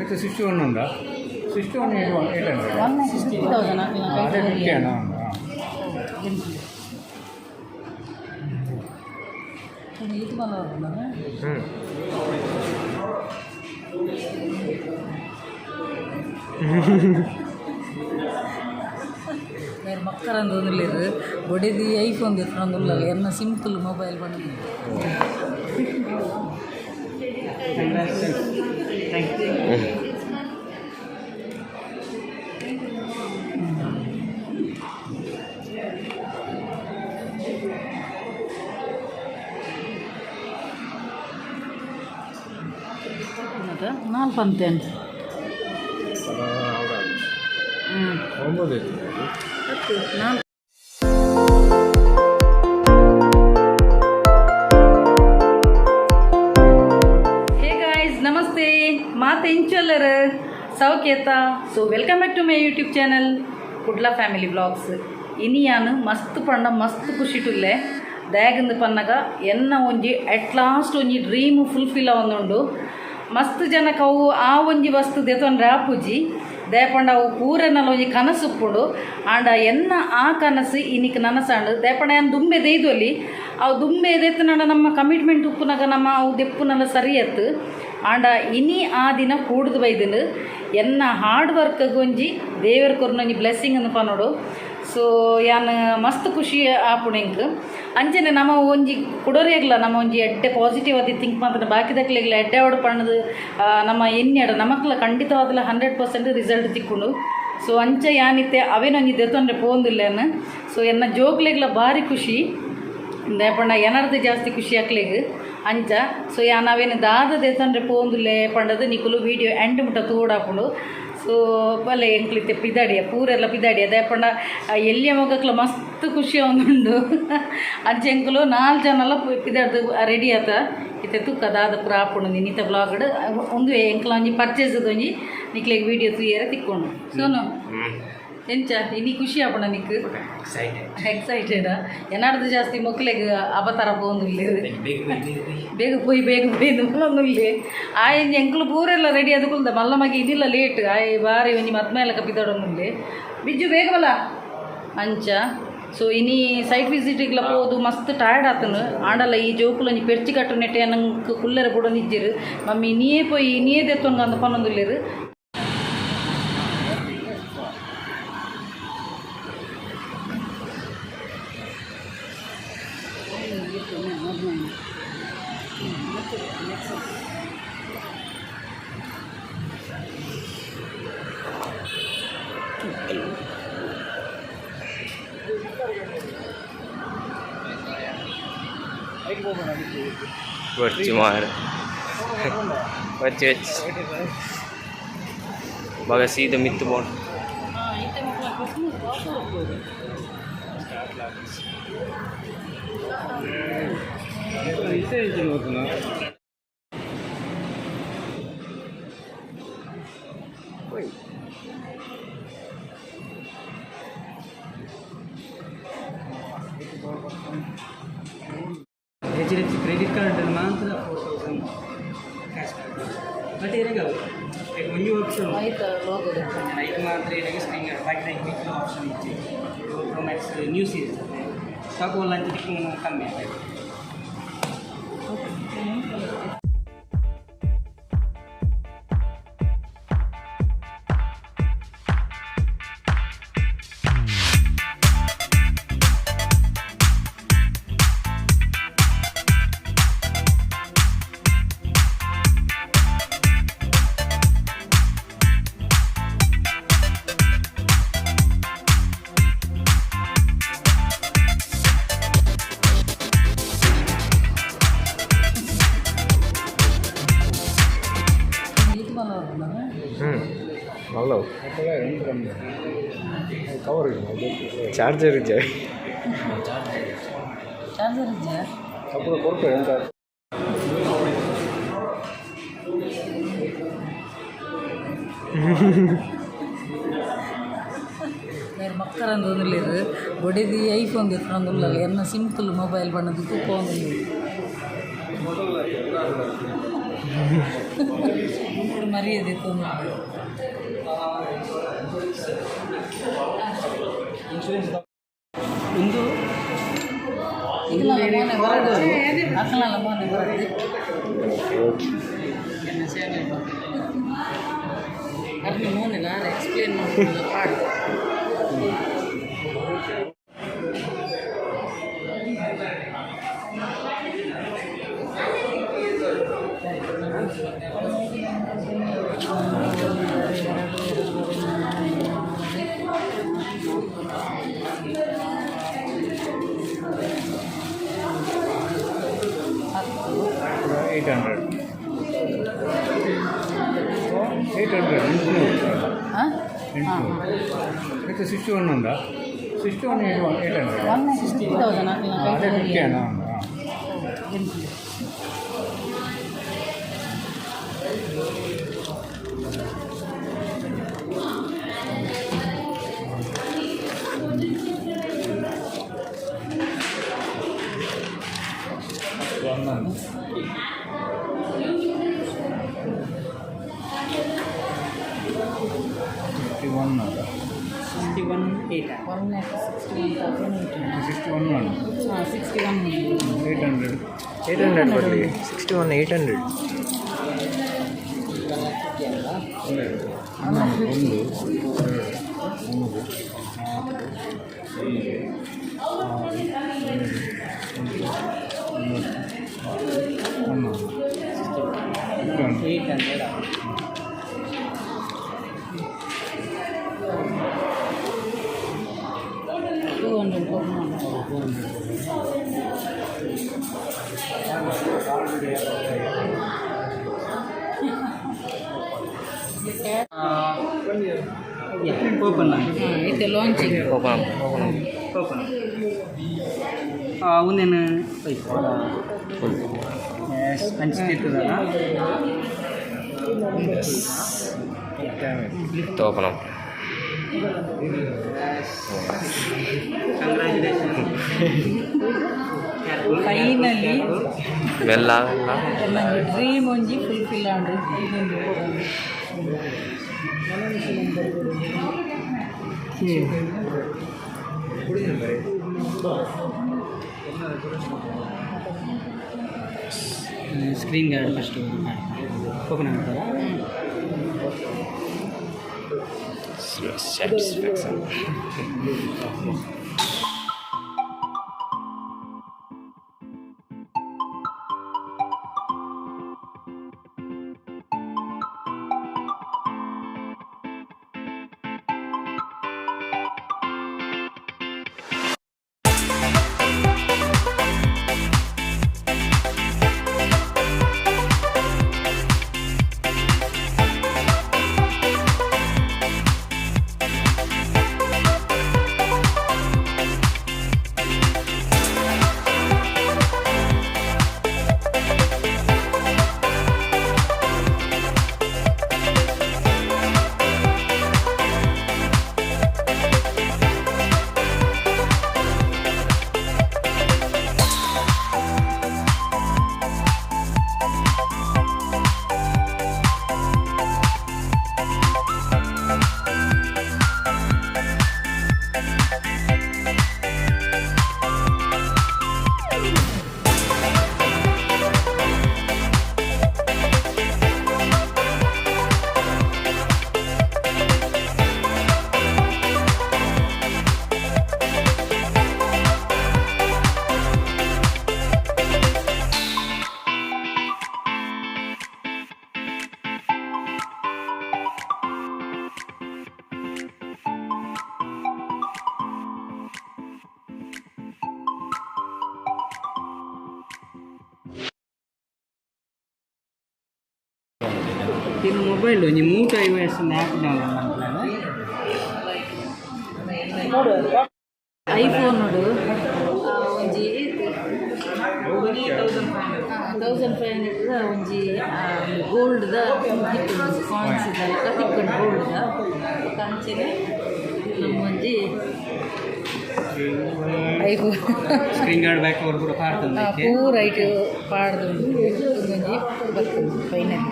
ಇದು 61 ಉಂಡಾ? 61 8 800. 1,50,000. ಅದೇ 50 ಅಣ್ಣ. ಈತ್ ಮಲ್ಲ. ಹ್ಞೂ. ಬೇರೆ ಮಕ್ಕರಂದು ಒಂದುಲ್ಲೆರ್ ಬೊಡೆದಿ ಐಫೋನ್ ದೆತ್ತೊಂದುಲ್ಲಲ್ಲ ಎನ್ನ ಸಿಂಪಲ್ ಮೊಬೈಲ್ ಪಂಡ. ನಾಲ್ ಪಂತೇನು. ಹ್ಞೂ. ಒಂಬತ್ತು. ನಾಲ್. ಹೇ ಗಾಯ್ಸ್, ನಮಸ್ತೆ. ಮಾತೆ ಇಂಚೊಲ್ಲರ್ ಸೌಖ್ಯತ? So welcome back to my YouTube channel, Kudla family vlogs. ಇನಿಯಾನು ಮಸ್ತ್ ಪಂಡ ಮಸ್ತ್ ಖುಷಿಟುಲ್ಲೆ. ದಾಯೆಗಂದ್ ಪನ್ನಗ ಎನ್ನ ಒಂಜಿ ಅಟ್ ಲಾಸ್ಟ್ ಒಂಜಿ ಡ್ರೀಮ್ ಫುಲ್ಫಿಲ್ ಆವೊಂದುಂಡು. ಮಸ್ತ್ ಜನಕ್ಕೆ ಅವು ಆ ಒಂಜಿ ವಸ್ತು ದೆತೊನ್ರೆ ಆಪುಜಿ. ದಾಯೆ ಅವು ಪೂರನಲ ಒಂಜಿ ಕನಸು ಉಪ್ಪುಂಡು. ಆಂಡ ಎನ್ನ ಆ ಕನಸು ಇನಿಕ್ ನನಸಾಂಡ್. ದಾಯೆ ಯಾನ್ ದುಂಬೆ ದೆಯ್ದೊಲಿ. ಅವು ದುಂಬೆ ದೆತ್ತುನಡ ನಮ್ಮ ಕಮಿಟ್ಮೆಂಟ್ ಉಪ್ಪುನಗ ನಮ್ಮ ಅವು ದೆಪ್ಪುನಲ ಸರಿಯತ್ತು. ಆಂಡ ಇನಿ ಆ ದಿನ ಕೂಡುದು ಬೈದುಂಡು. ಎನ್ನ ಹಾರ್ಡ್ ವರ್ಕ್ ಒಂಜಿ ದೇವೆರ್ ಕೊರ್ನ ಒಂಜಿ ಬ್ಲೆಸ್ಸಿಂಗ್ ಅಂದ್ ಪನೊಡು. ಸೊ ಯಾನ್ ಮಸ್ತ್ ಖುಷಿ ಆಪುಂಡು ಎಂಕ್. ಅಂಚನೆ ನಮ ಒಂಜಿ ಕುಡೊರಿಯಗ್ಲ ನಮ್ಮ ಒಂಜಿ ಎಡ್ಡೆ ಪಾಸಿಟಿವ್ ಆದ್ ಥಿಂಕ್ ಮಲ್ತ್ಂಡ ಬಾಕಿದಕ್ಲೆಗ್ಲ ಎಡ್ಡೆ ಆವಡ್ ಪಂಡ್ದ್ ನಮ್ಮ ಎನ್ನಿಯಡ ನಮಕ್ಲ ಖಂಡಿತವಾದ್ಲ 100% ರಿಸಲ್ಟ್ ತಿಕ್ಕುಂಡು. ಸೊ ಅಂಚ ಯಾನಿತ್ತೆ ಅವೇನೊಂಜಿ ದೆತೊನ್ರೆ ಪೋವೊಂದುಲ್ಲೆನ್. ಸೊ ಎನ್ನ ಜೋಕ್ಲೆಗ್ಲ ಬಾರಿ ಖುಷಿ. ದಾಯೆ ಪಂಡ ಎನರ್ದ್ ಜಾಸ್ತಿ ಖುಷಿ ಅಕ್ಲೆಗ್ ಅಂಚ. ಸೊ ಯಾನ್ ಅವೇನು ದಾದ ದೆತೊನ್ರೆ ಪೋವೊಂದುಲ್ಲೆ ಪಂಡದು ನಿಕುಲು ವೀಡಿಯೋ ಎಂಡ್ ಮುಟ್ಟ ತೂವೊಡಾಪುಂಡು. ಸೊ ಬಲ್ಲೆ, ಎಂಕ್ಲು ಇತ್ತೆ ಪಿದಾಡಿಯ, ಪೂರೆಲ್ಲ ಪಿದಾಡಿಯ. ದಾಯೆ ಪಂಡ ಎಲ್ಯ ಮಗಕ್ಲ ಮಸ್ತ್ ಖುಷಿ ಆವೊಂದುಂಡು. ಅಂಚ ಎಂಕುಲು ನಾಲ್ ಜನಲ ಪಿದಾಡ್ದು ರೆಡಿ ಆತ. ಇತ್ತೆ ತೂಕ ದಾದ ಪೂರ ಆಪುಂಡು ಇನಿತ ವ್ಲಾಗ್ಡ್. ಉಂದುವೇ ಎಂಕ್ಲ ಒಂಜಿ ಪರ್ಚೇಸ್ ಒಂಜಿ ನಿಕ್ಲೆಗ್ ವೀಡಿಯೋ ತೂಯೆರೆ ತಿಕ್ಕೊಂಡು. ಸೋನು, ಎಂಚ ಇನಿ ಖುಷಿ ಆಪುಂಡ ನಿಕ್? ಎಕ್ಸೈಟೆಡ್. ಎನಾಡ್ದು ಜಾಸ್ತಿ ಮೊಕ್ಲೆಗ್ ಅಬತರ ಪೋವೊಂದುಲ್ಲೆರ್. ಬೇಗ ಪೋಯಿ, ಬೇಗ ಪೋಯಿ ಮಲ್ಲೊಂದುಲ್ಲೆ. ಆಯ್ ಎಂಕುಲು ಪೂರೆಲ್ಲ ರೆಡಿ ಆದ್ ಕುಲ್ದ. ಮಲ್ಲ ಮಗೆ ಇದಿಲ್ಲ ಲೇಟ್ ಆಯ್. ಬಾರಿ ಒಂಜಿ ಮದ್ಮೆಲಕ ಪಿದಡೊಂದುಲ್ಲೆ. ಬಿಜ್ಜು, ಬೇಗ ಬಲ. ಅಂಚ ಸೊ ಇನಿ ಸೈಟ್ ವಿಸಿಟಿಗ್ಲ ಪೋದು ಮಸ್ತ್ ಟಯರ್ಡ್ ಆತನು. ಆಂಡಲ ಈ ಜೋಕುಲು ಒಂಜಿ ಪೆರ್ಚಿ ಕಟ್ಟುನೆಟ್ಟೆ ನಂಗೆ ಕುಲ್ಲೆರೆ ಬುಡೊಂದಿಜ್ಜೆರ್. ಮಮ್ಮಿ, ಇನಿಯೇ ಪೋಯಿ, ಇನಿಯೇ ದೆತ್ತೊಂದು ಅಂದ್ ಪನೊಂದುಲ್ಲೆರ್. ಬರ್ಚಿ ಮಾರ ಬಚ್ಚಿ ಬಚ್ಚಿ ಬಾಗ ಸೀದ ಮಿತ್ತು ಬೋಂಡ್. ಇತ್ತೆ ಮಕ್ಕಳ ಕ್ರಿಸ್ಮಸ್ ಆಫರ್ ಹೋಗ್ಬೋದು. ಇತ್ತೆ ಗೊತ್ತುನಾ? HDFC credit card ಮಾತ್ರ 4,000 ಕ್ಯಾಶ್ ಬ್ಯಾಕ್. ಬಟ್ ಇರೆಗ್ ಅವು ಲೈಕ್ ಒಂಜಿ ಆಪ್ಷನ್. ಆಯ್ತು, ಲೋಗೋ. ಐಕ್ ಮಾತ್ರ ಇರೆಗ್ ಸ್ಕ್ರೀನ್ ಗಾರ್ಡ್, ಬಾಕಿ ಐಕ್ ಮಿಕ್ಕಿನ ಆಪ್ಷನ್ ಇಜ್ಜಿ. ಪ್ರೋ ಮ್ಯಾಕ್ಸ್ ನ್ಯೂ ಸೀರೀಸ್ ಅತ್ತೆ, ಸ್ಟಾಕ್ ಒಲ್ಲ ಅಂಚ ತಿಕ್ಕುನ ಕಮ್ಮಿ ಆಯ್ತು. ಈತ್ ಮಲ್ಲ. ಹ್ಞೂ, ಮಲ್ಲವು. ಕವರ್. ಚಾರ್ಜರ್ ಇಜ್ಜೆ. ಚಾರ್ಜರ್ ಇಜ್ಜಾ? ಅప్పుడు ಕೊಡ್ತೇವೆ ಎಂತ. ಬೇರೆ ಮಕ್ಕರಂದು ಒಂದುಲ್ಲೆರ್. ಬೊಡೆದಿ ಐಫೋನ್ ದೆತ್ತೊಂದುಲ್ಲಲ್ಲ, ಎನ್ನ ಸಿಂಪಲ್ ಮೊಬೈಲ್ ಪಂಡದು ಪೋವೊಂದುಲ್ಲೆರ್. ಮರ್ಯಾದೆ ತುಂಬ. ಇನ್ಶೂರೆನ್ಸ್ ಒಂದು. ಅಕ್ಕನಲ್ಲ ಮೋನೆ ಬರದು. ಅರ್ನ ಮೋನೆ ನಾನು ಎಕ್ಸ್ಪ್ಲೇನ್ ಮಾಡ್ಕೊಂಡು ಪಾಡ್. 10. 800, 800 include. ಹಾಂ. ಇನ್ಕ್ಲೂಡ್. ಇದು 61 ಉಂಟಾ? 61 8 1 800. 1,60,000. ಅದೇ 50 ಅಣ್ಣ. 1. 61 ಅಲ್ಲ. 61 8. 1,61,800. 61. ಹಾಂ, 61. 800. 800 ಬರಲಿ, 61 800. 1, 2, 3, 4, 5, 6, 7, 8, 9, 11. 800. 200. ಓಪನ್. ಹಾಂ, ಇದು ಲಾಂಚಿಂಗ್. Open, open. Open. ಒಂದೇನು ಎಸ್ ಅಂಚ್ತಿರ್ತದಲ್ಲ. Yes, open. Congratulation. Finally. ಬೆಲ್ಲ ಎಲ್ಲ. ನನ್ನ ಡ್ರೀಮ್ ಒಂಜಿ ಫುಲ್ಫಿಲ್ ಆಂಡ್. ಇದೊಂದು ಸ್ಕ್ರೀನ್ ಗಾರ್ಡ್ ಫಸ್ಟ್ ಓಪನ್ ಆಗ್ತದ. ಸ್ಯಾಟಿಸ್ಫ್ಯಾಕ್ಷನ್. ಇದು ಮೊಬೈಲ್ ಒಂಜಿ ಮೂಟ ಐಒಎಸ್ ಆ್ಯಪ್ ಡೌನ್ಲೋಡ್ ಮಲ್ಪುನಗ. ಐಫೋನ್ ನೋಡು, ಒಂಜಿ 1500 ಒಂಜಿ ಗೋಲ್ಡ್ದ ತಿಕ್ಕುಂಡು, ಕಾಯಿನ್ಸ್ ಲೆಕ್ಕ ತಿಕ್ಕುಂಡು ಗೋಲ್ಡ್ದ. ಅಂಚೆನೆ ನಮ್ಮೊಂಜಿ iPhone. Screen guard back cover ಪೂರ ಪಾಡ್ತಂದು. ಪೂರ ಐಟ್ ಪಾಡ್ದು ಒಂಜಿ ಬರ್ತದೆ ಫೈನಲ್.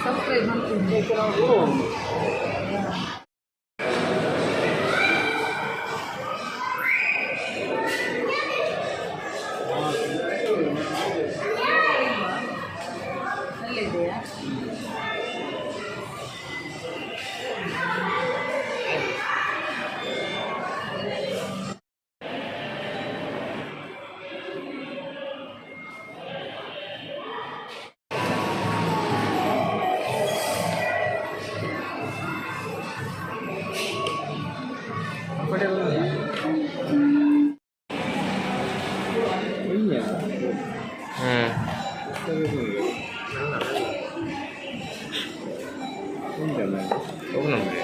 ಸಬ್ಸ್ಕ್ರೈಬ್ ಮಾಡ್ತೀನಿ. ಅಲ್ಲಿದೆಯಾ? ಹ್ಞೂ. ಓಪನ್ ಮಾಡಿ.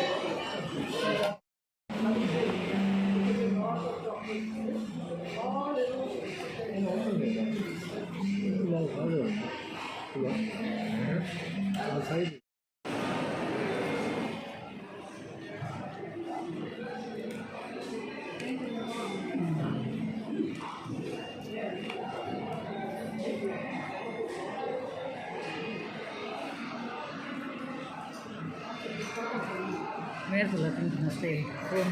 ಮೇರ್ಸಲ್ಲ ತಿಂತೀನಿ ಅಷ್ಟೇ. ಫೋನ್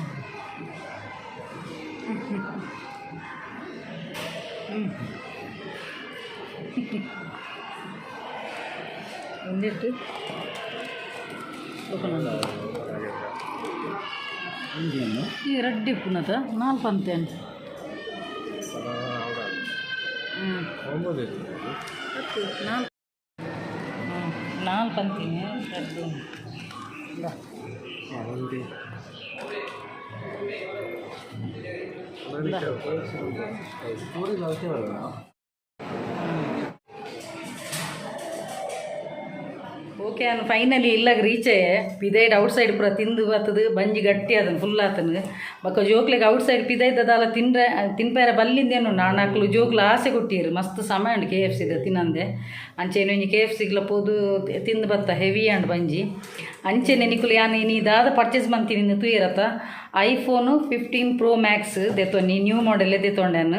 ಒಂದಿಟ್ಟು ಓಪನ್. ಈ ರಡ್ಡಿ ಪುನತ ನಾಲ್ಕು ಅಂತೆ. ಹ್ಞೂ, ನಾಲ್ಕು. ಹ್ಞೂ, ನಾಲ್ಕು ಅಂತೀನಿ ರಡ್ಡು. ಓಕೆ, ನಾನು ಫೈನಲಿ ಇಲ್ಲಾಗ ರೀಚ್ ಪಿದೈಡ್ ಔಟ್ ಸೈಡ್ ಪೂರ ತಿಂದು ಬರ್ತದೆ. ಬಂಜಿ ಗಟ್ಟಿ ಅದನ್ನು ಫುಲ್ ಆತನು. ಬೊಕ್ಕ ಜೋಕ್ಲೆಗ್ ಔಟ್ ಸೈಡ್ ಪಿದೈದದಾಲ ತಿನ್ರೆ ತಿನ್ಪೇರ ಬಲ್ಲಿಂದೇನು ನಾನಾಕ್ಲು ಜೋಕ್ಲು ಆಸೆ ಕೊಟ್ಟಿರು. ಮಸ್ತ್ ಸಮಯ ಉಂಡು ಕೆಎಫ್ಸಿದ ತಿನ್ನಂದೆ. ಅಂಚೆನೆ ಒಂಜಿ ಕೆಎಫ್ಸಿಗ್ಲ ಪೋದು ತಿಂದು ಬತ್ತ. ಹೆವಿ ಅಂಡ್ ಬಂಜಿ. ಅಂಚೆನೆ ನಿಕುಲು ಯಾನ್ ಇನಿ ದಾದ ಪರ್ಚೇಸ್ ಮಂತೀನಿ ತೂಯರತ್ತ? ಐಫೋನು 15 ಪ್ರೋ ಮ್ಯಾಕ್ಸ್ ದೆತ್ತೊನಿ. ನ್ಯೂ ಮಾಡೆಲ್ ದೆತ್ತೊಂಡೆನ್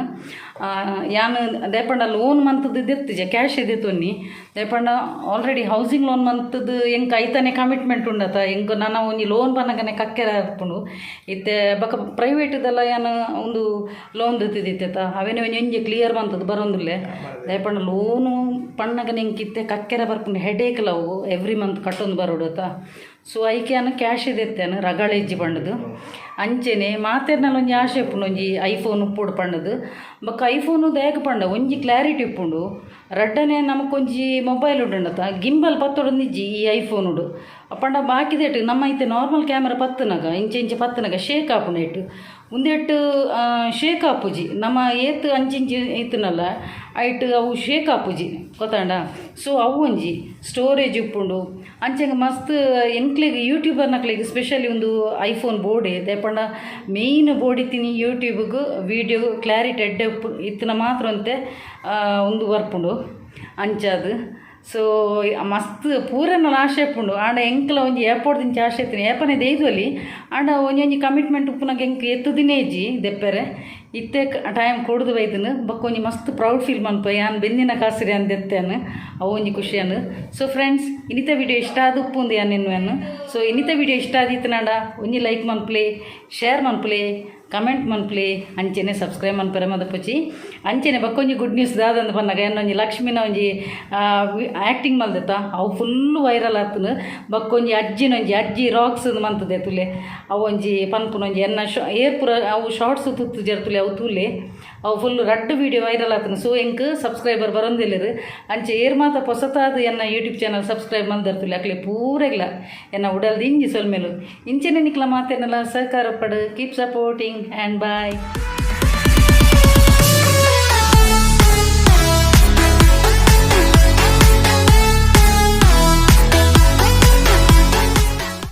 ಯಾನ್. ದಾಯೆಪಂಡ ಲೋನ್ ಮಂತದ್ದು ದೆತ್ತಿಜೆ, ಕ್ಯಾಶ್ ದೆತ್ತೊನ್ನಿ. ದಾಯೆಪಂಡ ಆಲ್ರೆಡಿ ಹೌಸಿಂಗ್ ಲೋನ್ ಮಂತದ್ದು ಎಂಕ್ ಐತಾನೆ ಕಮಿಟ್ಮೆಂಟ್ ಉಂಡತ. ಎಂಕ್ ನನ ಒಂಜಿ ಲೋನ್ ಬನ್ನಗನೆ ಕಕ್ಕೆರ ಆಪುಂಡು ಇತ್ತೆ. ಬೊಕ ಪ್ರೈವೇಟ್ದೆಲ್ಲ ಯಾನ್ ಒಂದು ಲೋನ್ ದೆತ್ತಿದಿತ್ತೆತ, ಅವೇನೆ ಒಂಜಿ ಒಂಜಿ ಕ್ಲಿಯರ್ ಮಂತದ್ದು ಬರೋಂದುಲ್ಲೆ. ದಾಯೆಪಂಡ ಲೋನು ಪಣ್ಣಗನೆ ಎಂಕ್ ಇತ್ತೆ ಕಕ್ಕೆರ ಬರ್ಪುಂಡು, ಹೆಡೇಕ್ ಅವು ಎವ್ರಿ ಮಂತ್ ಕಟ್ಟೊಂದು ಬರೋಡು ಅತ್ತ. ಸೊ ಐಕೆ ಯಾನ್ ಕ್ಯಾಶ್ ದೆತ್ತೇನು, ರಗಳ ಇಜ್ಜಿ ಪಂಡದು. ಅಂಚೆನೆ ಮಾತೆರ್ನಲ ಒಂಜಿ ಆಶೆ ಉಪ್ಪುಂಡು ಒಂಜಿ ಐಫೋನ್ ಉಪ್ಪೊಡು ಪಂಡದು. ಬೊಕ್ಕ ಐಫೋನು ದಾಯೆಗ್ ಪಂಡ ಒಂಜಿ ಕ್ಲಾರಿಟಿ ಉಪ್ಪುಂಡು, ರಡ್ಡನೆ ನಮಕೊಂಜಿ ಮೊಬೈಲ್ ಉಂಡತ ಗಿಂಬಲ್ ಪತ್ತೊಡೊಂದಿಜ್ಜಿ ಈ ಐಫೋನುಡು. ಪಂಡ ಬಾಕಿದೆಟ್ ನಮ್ಮ ಇತ್ತೆ ನಾರ್ಮಲ್ ಕ್ಯಾಮ್ರಾ ಪತ್ತುನಗ ಇಂಚೆ ಇಂಚೆ ಪತ್ತುನಗ ಶೇಕ್ ಆಪುಂಡು ಇಟ್ಟು. ಉಂದೆಟ್ ಶೇಕ್ ಆಪುಜಿ. ನಮ್ಮ ಏತ್ ಅಂಚಿಂಚಿ ಇತ್ತುನಲ್ಲ, ಐಟ್ ಅವು ಶೇಕ್ ಆಪುಜಿ, ಗೊತ್ತಾಂಡ? ಸೊ ಅವು ಒಂಜಿ ಸ್ಟೋರೇಜ್ ಉಪ್ಪುಂಡು. ಅಂಚೆಂಗ್ ಮಸ್ತ್ ಎಂಕ್ಲೆಗ್ ಯೂಟ್ಯೂಬರ್ನಕ್ಲೆಗ್ ಸ್ಪೆಷಲಿ ಒಂದು ಐಫೋನ್ ಬೋಡೆ. ದಾಯೆಪಂಡ ಮೇಯ್ನ್ ಬೋಡ್ ಇತ್ತಿನಿ ಯೂಟ್ಯೂಬ್ಗ್ ವೀಡಿಯೋ ಕ್ಲಾರಿಟಿ ಎಡ್ಡೆ ಉಪ್ಪು ಇತ್ತಿನ ಮಾತ್ರ ಒಂತೆ ಉಂದು ಬರ್ಪುಂಡು ಅಂಚಾದ್. ಸೊ ಮಸ್ತ್ ಪೂರನ ಆಶೆ ಉಪ್ಪುಂಡು. ಆಂಡ ಎಂಕ್ಲ ಒಂಜಿ ಏಪೊಡ್ದಿಂಚ ಆಶೆ ಇತ್ತಿನಿ, ಏಪನೆ ದೆಯ್ದೊಲಿ. ಆಂಡ ಒಂಜೊಂಜಿ ಕಮಿಟ್ಮೆಂಟ್ ಉಪ್ಪುನಗ ಎಂಕ್ ಎತ್ತುದಿನೇ ಇಜ್ಜಿ ದೆಪ್ಪೆರೆ. ಇತ್ತೆ ಟೈಮ್ ಕೊಡ್ದು ಬೈದನು. ಬೊಕ್ಕ ಒಂಜಿ ಮಸ್ತ್ ಪ್ರೌಡ್ ಫೀಲ್ ಮನ್ಪ, ಯಾನ್ ಬೆಂದಿನ ಕಾಸಿರಿ ಯಾನ್ ದೆತ್ತೇನು, ಅವು ಒಂಜಿ ಖುಷಿಯಾನು. ಸೊ ಫ್ರೆಂಡ್ಸ್, ಇನ್ನಿತ ವಿಡಿಯೋ ಇಷ್ಟ ಆದ್ ಉಪ್ಪುಂದು ಯಾನ್ ಎನ್ನುವೆನು. ಸೊ ಇನ್ನಿತ ವಿಡಿಯೋ ಇಷ್ಟ ಆದಿತ್ತನಾಂಡ ಒಂಜಿ ಲೈಕ್ ಮನ್ಪುಲೆ, ಶೇರ್ ಮನ್ಪುಲೆ, ಕಮೆಂಟ್ ಮನ್ಪುಲೆ, ಅಂಚೆನೆ ಸಬ್ಸ್ಕ್ರೈಬ್ ಮನ್ಪೆರೆ ಮದಪುಚಿ. ಅಂಚೆನೆ ಬೊಕ್ಕೊಂಜಿ ಗುಡ್ ನ್ಯೂಸ್ ದಾದಂದು ಪನ್ನಗ, ಎನ್ನೊಂಜಿ ಲಕ್ಷ್ಮಿನ ಒಂಜಿ ಆ್ಯಕ್ಟಿಂಗ್ ಮಲ್ದೆತ್ತ, ಅವು ಫುಲ್ ವೈರಲ್ ಆತನು. ಬೊಕ್ಕೊಂಜಿ ಅಜ್ಜಿನೊಂಜಿ ಅಜ್ಜಿ ರಾಕ್ಸ್ ಮಂತದೆ ತುಲೆ, ಅವು ಒಂಜಿ ಪನ್ಪುನೊಂಜಿ ಎನ್ನ ಶಾ ಏರ್ ಪೂರ ಅವು ಶಾರ್ಟ್ಸ್ ತುತ್ತು ಜರ್ತುಲೆ, ಅವು ತೂಲೆ. ಅವು ಫುಲ್ ರಡ್ಡ್ ವೀಡಿಯೋ ವೈರಲ್ ಆತನು. ಸೊ ಎಂಕ್ ಸಬ್ಸ್ಕ್ರೈಬರ್ ಬರೊಂದಿಲ್ಲೆರ್. ಅಂಚೆ ಏರ್ ಮಾತ ಪೊಸತಾದ್ ಎನ್ನ ಯೂಟ್ಯೂಬ್ ಚಾನಲ್ ಸಬ್ಸ್ಕ್ರೈಬ್ ಮಲ್ದರ್ತುಲೆ, ಅಕ್ಲೆ ಪೂರೆಗ್ಲ ಎನ್ನ ಉಡಲ್ ದಿಂಜಿ ಸೊಲ್ಮೆಲು. ಇಂಚೆನೆ ನಿಕ್ಲ ಮಾತೆರ್ನಲ ಸಹಕಾರ ಪಡು. Keep supporting and bye.